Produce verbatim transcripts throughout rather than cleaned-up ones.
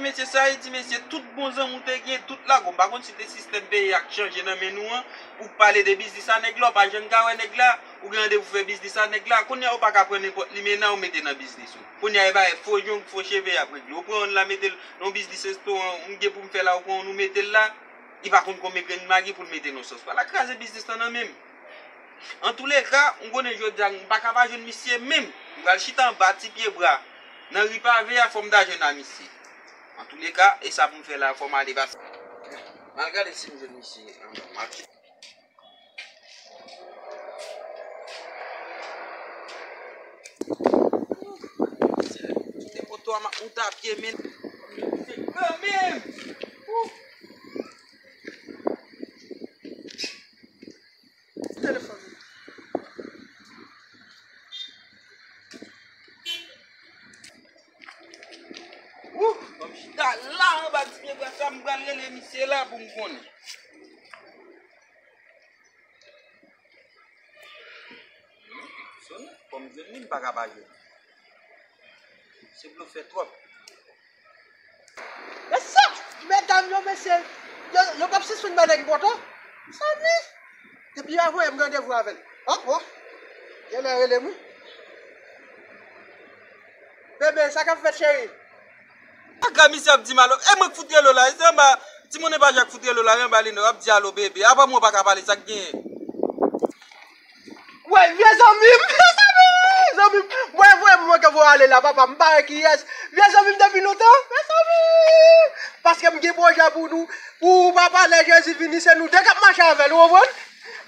Mesye sa, li di, mesye, tout bon zanmi w te gen, tout lago. M pa konn si te sistèm peyi a k chanje nan men nou an, ou pale de biznis a nèg la, ou pa janm ka wè nèg la, ou gen randevou fè biznis a nèg la. Kounye a, ou pa ka pran nenpòt limena, ou mete nan biznis ou. Kounye a, e bagay fo jong, fo cheve y ap regle. Ou pran youn la, mete l nan yon biznis restoran, m gen pou m fè la, ou pran youn, ou mete l la, li pa konn konbyen grenn magi pou l mete nan sòs. Pa al kraze biznis lan nan men m. Antouleka, m konnen jodi a, m pa ka pa jwenn misye menm. M pral chita anba ti pye bwa nan ri pave a, fò m ta jwenn a misye. Antouleka, e sa pou m fè la, fò m ale pase. M al gade si m jwenn misye anba, m ap kite poto a, m ap moute a pye, men. Se kanmenm! Ou! Telefòn. Ou! Ban m chita la anba ti pye bwa sa, m pral rele misye la pou m konnen. Sonnen, fò m jwenn li, m pa ka pa jwenn. Se blofè twòp. E sa! Medam yo, mesye, yo, yo p ap sispann bay nèg poto. Mezanmi! Depi yo ap voye m randevou avè l. Oh, oh! Genlè rele m, wi. Bebe, sa k ap fèt, cheri? Aga misye ap di m alo. E mwen k fout rele w la. E se anba, timoun e pa Jacques fout rele w la, wi, anba lino, ap di alo, bebe. Apa mwen pa ka pale, sa k genyen? Wè, vye zanmi m, vye zanmi m, zanmi m. Wè, voye m mwen ke voye ale la, papa. M pa wè kiyès. Vye zanmi m depi lontan, vye zanmi m. Paske m gen pwojè pou nou. Pou papa, lè Jezi vini, se nou de k ap mache avè l, ou konprann?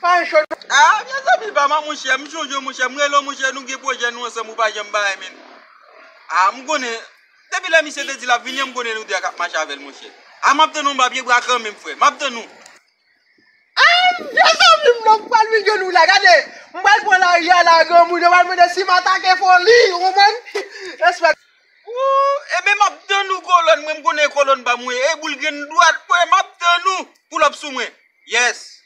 Pa cho. Ah, vye zanmi pa m, monchè, m sonje w, monchè, m rele w, monchè, nou gen pwojè nou ansanm, ou pa janm ba m, men. Ah, m konnen, depi lè misye te di l ap vini an, m konnen nou de a k ap mache avè l, monchè. Ah, m ap tann ou anba pye bwa kanmenm, frè, m ap tann ou. Ah, vye zanmi m, non, m pral vin jwenn ou la, gade, m pral pran lari a la, granmoun, yo pral mande si m atake foli, ou konprann? Respè. Ooh, ebyen, m ap tann ou, kolòn, mwen, m konnen kolòn pa mwen, e boul grenn dwat, mwen, m ap tann ou, pull up sou mwen. Yes.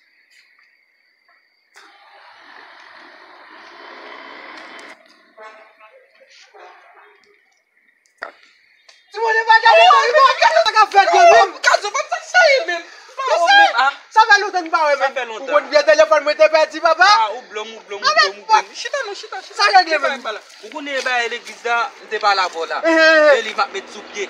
Timoun, e pa gade sa, e pa gade sa k ap fèt yo menm. Gazo, pa sa sa ye menm. Pa ou menm, ah. Sa fè lontan n pa wè menm. Sa fè lontan. Ou konn vye telefòn mwen te pèdi, papa? Ah, ou blòm, ou blòm, ou blòm, ou blòm. Chita non, chita, chita. Sa regle menm. Ou konnen e bagay legliz la, m te pale avè w la. E liv m ap met sou pye. E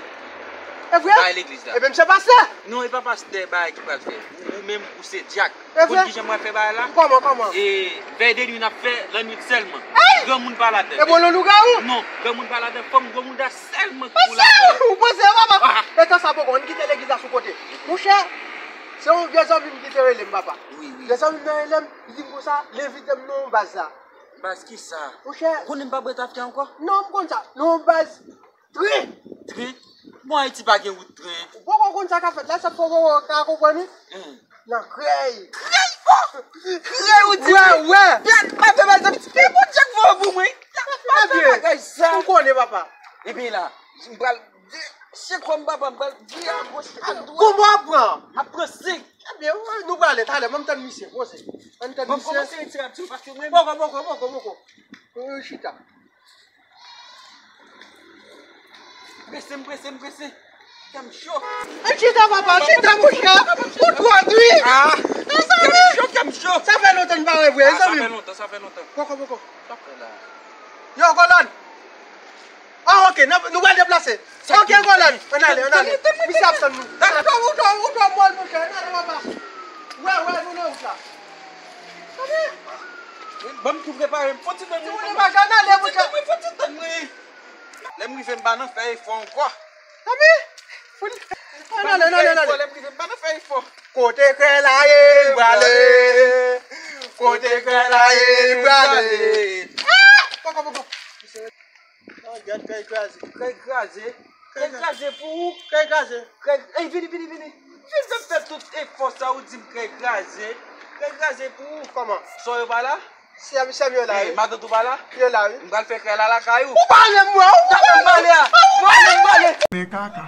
vre? Bagay legliz la. Ebyen, m se pastè. Non, e pa pastè bagay ki pral fè. Ou, ou menm, ou se dyak. E vre? Konn kijan m pral fè bagay la? Kòman, kòman? E vèy de nwi n ap fè, lannwit sèlman. Ey! Granmoun pa ladan. E bon, lò lougawou? Non, granmoun pa ladan, fanm granmoun ta sèlman ki pou ladan. Ou panse, papa? Ah. Etan sa poko, ann kite legliz la sou kote. Monchè, se yon vye zanmi m ki te rele m, papa. Wi, wi. Vye zanmi m nan rele m, li di m konsa, li envite m nan yon baz la. Baz kisa? Monchè. Ou konnen m pa bwè tafya ankò? Non, m konn sa. Nan yon baz tren. Tren? Bon, Ayiti pa gen wout tren. Ou poko konn sa k ap fèt la, sa fò ou ka konprann, wi. Hmm. Nan krèy. Krèy, oh! Krèy, ou di? Wè, wè. Bèt, pa fè bagay sa. E Bondye k voye pou mwen. Pa fè bagay sa. Ou konnen, papa. Epi la, m pral, se kòm papa, m pral vire agoch, adwat. Konbyen w ap pran? M ap pran senk. Ebyen, nou prale talè, ban m tann misye, poze. Ann tann misye. Bon, kòmanse retire abdi w, paske mwen. Poko, poko, poko, poko. Ou chita. Prese, m prese, m prese. Kè m cho. Ann chita, papa, chita, monchè. Ou twò dri. Ah. Mezanmi. Kè m cho, kè m cho. Sa fè lontan n pa wè vre, mezanmi. Ah, sa fè lontan, sa fè lontan. Poko, poko. Sa fè la. Yo, kolòn. Ah, ok, nou, nou pral deplase. Ok, kolòn. Ann ale, ann ale. Misye ap tann nou. Ou twò, ou twò, ou twò mòl, monchè. Ann ale, papa. Wè, wè, nou nan wout la. Ann ale. Ban m tou prepare m. Fò ti tann mwen. Timoun, pa jan ale, monchè. Fò ti tann mwen, fò ti tann mwen. Lè m rive, m pa nan fè efò ankò. Ann ale. Ann ale, ann ale, ann ale. Lè m rive, m pa nan fè efò. Kote krèy la ye, m prale. Kote krèy la ye, m prale. Ah! Poko, poko. Ah, gad, krèy kraze. Krèy kraze. Krèy kraze pou ou. Krèy kraze. Krèy, ey, vini, vini, vini. Vin fè m fè tout efò sa ou di m krèy kraze. Krèy kraze pou ou. Kòman? Sè w yo pa la? Sè m, sè m yo la, wi. Matant ou pa la? Yo la, wi. M pral fè krèy la lakay ou. Ou pale m, mwen, ou pale m. Pale a. Pale m, pale. Men kaka.